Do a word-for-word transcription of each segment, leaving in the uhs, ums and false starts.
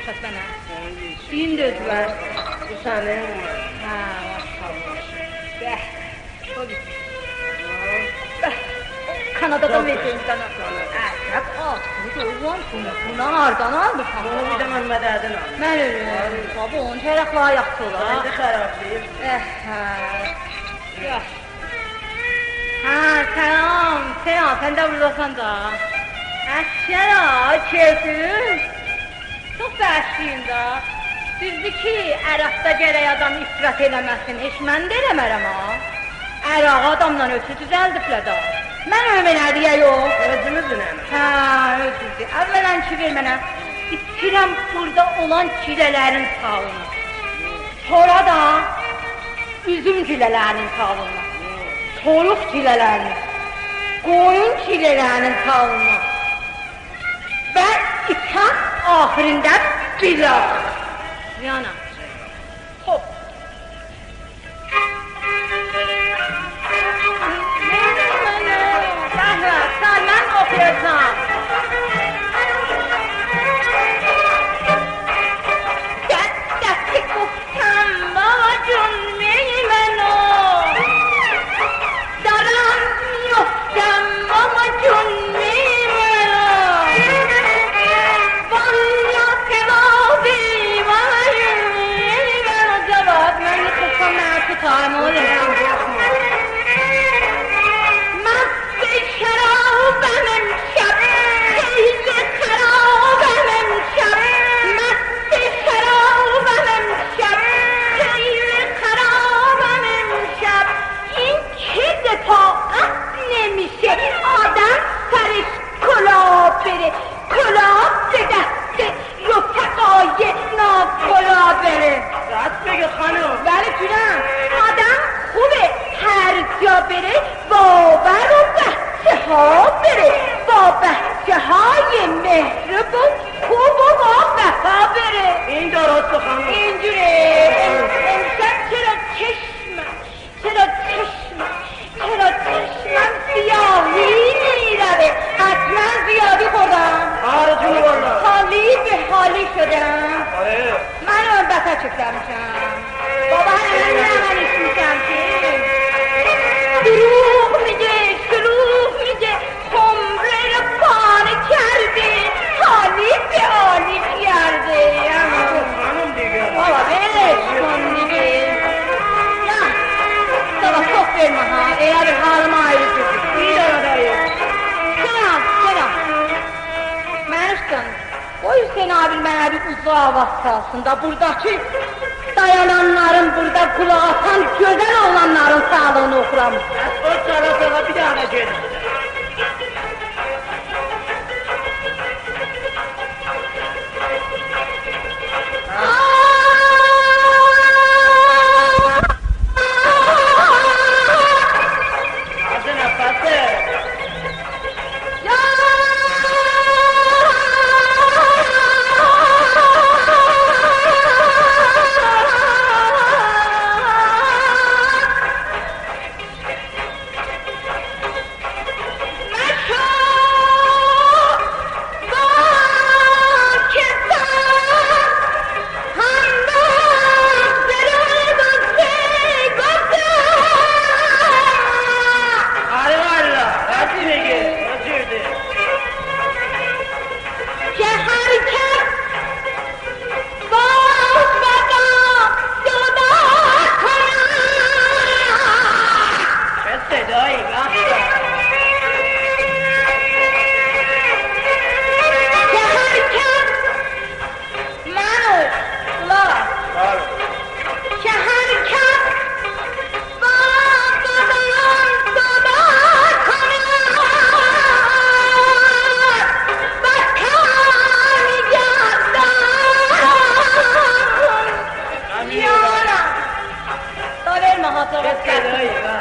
پس منه. اونون اوچون. دئییم ده اؤزو وار. بو سنین. هه، ماشاءالله. به، او بیزیم. به، او کانادادان وئره‌جه‌ییم سنه. کانادا. عجب آتلی اوغلان، بونو، بونو هاردان آلمیسان؟ بونو بیر ده من مدددن آلمیشام. من اؤلوم. بابا، اونون چرخلری یاخشی اولار. سنده خراب دئییل. اه، هه. یوخ. هه، سلام، سلام، سن ده بورداسان دا. هه، چرا، کئیفین؟ چوخ باشلایین دا. دوزدور کی، عرقده گرک آدام افراط ائله‌مه‌سین، هئچ من ده ائله‌مه‌رم ها. عرقی آدامدان اؤترو دوزلدیبلر ده. من اؤلوم ائله‌دی یا یوخ؟ اؤزوموزون انا. هه، اؤزوموزون. اولاً کی، وئر منه. ایچیرم بوردا اولان گیله‌لرین ساغلیغینا. سونرا دا اوزوم گیله‌لرینین ساغلیغینا، تویوق گیله‌لرینین، قویون گیله‌لرینین ساغلیغینا و ایچم آخیریندا بیرا. زیانا. خوب. به، به، سلمان اوخویورسان. دستت گفتم بابا جون، می منو. دارم می‌افتم بابا جون، می منو. والله ثوابی بابا جون، می منو. جواب، من می‌خواستم نه تو تایم اولور. مست شرابم امشب، خیلی خرابم امشب، مست شرابم امشب، خیلی خرابم امشب. این که رفاقت نمیشه، آدم سرش کلاه بره، کلاه به دست رفقای ناکلاه بره. راست میگه خانم. بله جونم، آدم خوبه هر جا بره، با بر و بچه‌ها بره، با بچه‌های مهربون خوب و با وفا بره. این درسته خانم. اینجوره. ام-، امشب چرا چشمم، چرا چشمم، چرا چشمم سیاهی می‌روه؟ حتماً زیادی خوردم. آره جون والله. حالی به حالی شدم. آره. من اون بساط چکتمیشم. بابا، همین من ایچمیشم کی. دروغ میگه، دروغ میگه. خمره رو پاره کرده، حالی به حالی کرده. خانم دیگه. بابا، ولش کن دیگه. نه. بابا، چوخ وئرمه ها. ائله بیر حالیم آیری جوردور. بیر دانا دایی. سلام، سلام. منوش جان، قوی حسین آبی منه بیر اوجا آواز چالسین دا، بورداکی دایانانلارین، بوردا قولاق آسان گؤزل اوغلانلارین ساغلیغینا اوخورام. بس او چالا-چالا بیر دانا گئدین. آز نفسه. آره والله، راست میگه. راست میگه. که هر کس با بابا صدا کنه. چه صدایی، به به. که هر کس منو، قولاق آس. بله. که هر کس با بابا صدا کنه، وطن گردم. آمین. یارم. تا وئرمه ها، تا وئرمه. آمین.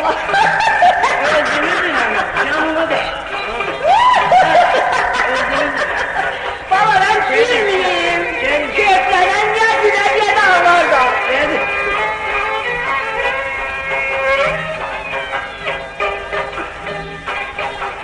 اؤزونو دینله‌مه، جانینی دا. اؤزونو دینله‌مه. بابا، من گولمه‌ییم. گول. کئفلنن یا گوله، یا دا آغلار دا. گول.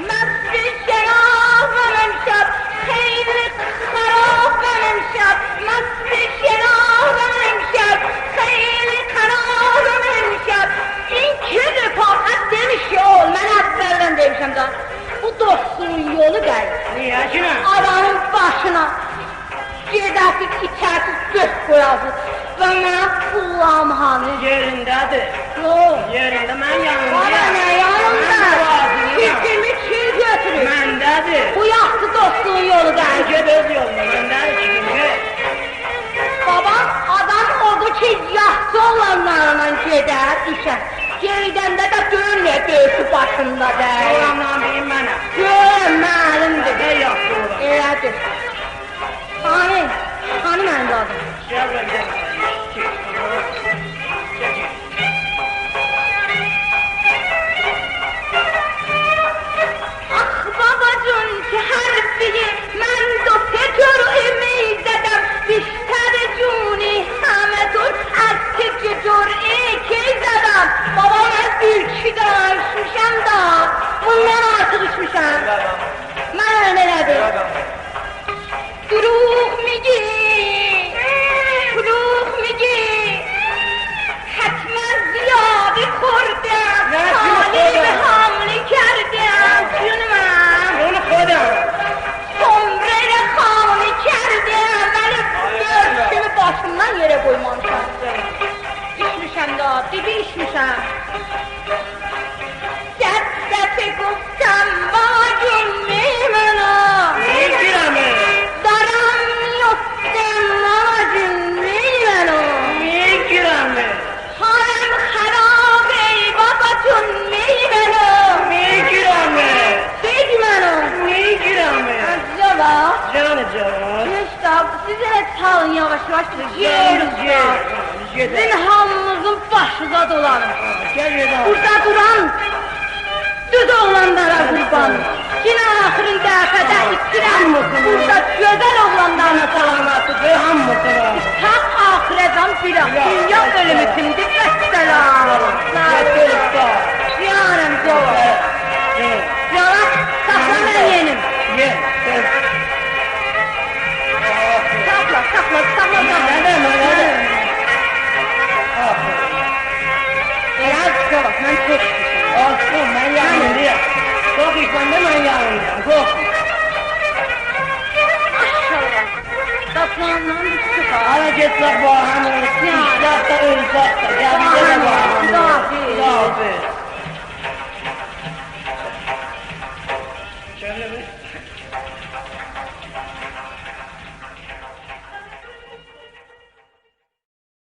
مست شرابم امشب، خیلی خرابم امشب. مست شرابم امشب، خیلی خرابم امشب. این که رفاقت دئمیش، یوخ، من اولدن دئمیشم دا. بو دوستونون یولو دئییل. نییه کی؟ آدامین باشینا گئده‌سیز، ایچه‌سیز، گؤز قویاسیز. و منیم پوللاریم هانی؟ یئرینده‌دیر. یوخ. یئرینده، من یانیندایام. بابا، نه یانیندا؟ من راضی‌یام. فیکریمی کیم گؤتوروب؟ منده‌دیر. بو یاخشی دوستون یولو دئییل. سن گئت اؤز یولونا، منده‌دیر کی، گئت. بابام، آدام اودور کی، یاخشی اوغلانلارلا گئدر، دوشر. گئدنده ده گؤرور نییه دؤیوشو باشیندا دئییل. اوغلانلارین بیری منم. گؤرورم، معلومدور. نه یاخشی اوغلان. ائله‌دیر. هانی؟ هانی منیم دادیم؟ گل بورا، گل. گل، گل. آخ باباجون، کی حرفی من دو سه جرعه می‌زدم، بیشتر جونی همه‌تون از تیکه جرعه کی زدم. بابا، من بیر ایکی دنه ایچمیشم دا، بوندان آرتیق ایچمیشم. من ائله‌دیم. دروغ می‌گی، دروغ می‌گی، حتماً زیادی خوردم. نه، جون خودم. طالب حملی کردم. جون من. جون خودم. عمره خالی کردم. ولی بؤرکومو باشیمدان یئره قویمامیشام. ایچمیشم دا، بی‌بی ایچمیشم. صد دفعه گفتم باباجون می‌منم. می‌گیرمه. دارم می‌افتم باباجون می‌منم. می‌گیرمه. حالم خرابه باباجون می‌منم. می‌گیرمه. بیگی منم. می‌گیرمه. عزیزا باخ. جان جان. گئچ دا، سیز ائله چالین یاواش-یاواش، جان، گئدین جان. دا. گئدک. سیزین هامینیزین باشینا دولانیم. ها، گل گئدک. بورادا دوران دوز اوغلانلارا قوربان. یئنه آخیرین دفعه‌ده ایسته‌ییرم هامیسینی. بورادا گؤزل اوغلانلارین سلامتی. هامیسینی. تا آخیره‌جان بیراق. یوخ، دونیا اؤلوم اوچوندور، والسلام. والسلام. گل، گل، گل. یاریم، یوخ. گل. یوخ، ساخلا، من یئنیم. یئ، گل. ساخلا، ساخلا، ساخلا، ساخلا. نه، نه، نه، نه؟ آفرین. ائله چیخا باخ، من چوخ ایچمیشم. اولسون، من یانیندایام. چوخ ایچسن ده من یانیندایام، چوخ. ماشاءالله. داپلاندان چیخا. هارا گئتسک باهم اولور. یا. ایشلک ده، اؤلسک ده. گل بیزه ده باهم اولور. خداحافظ. خداحافظ.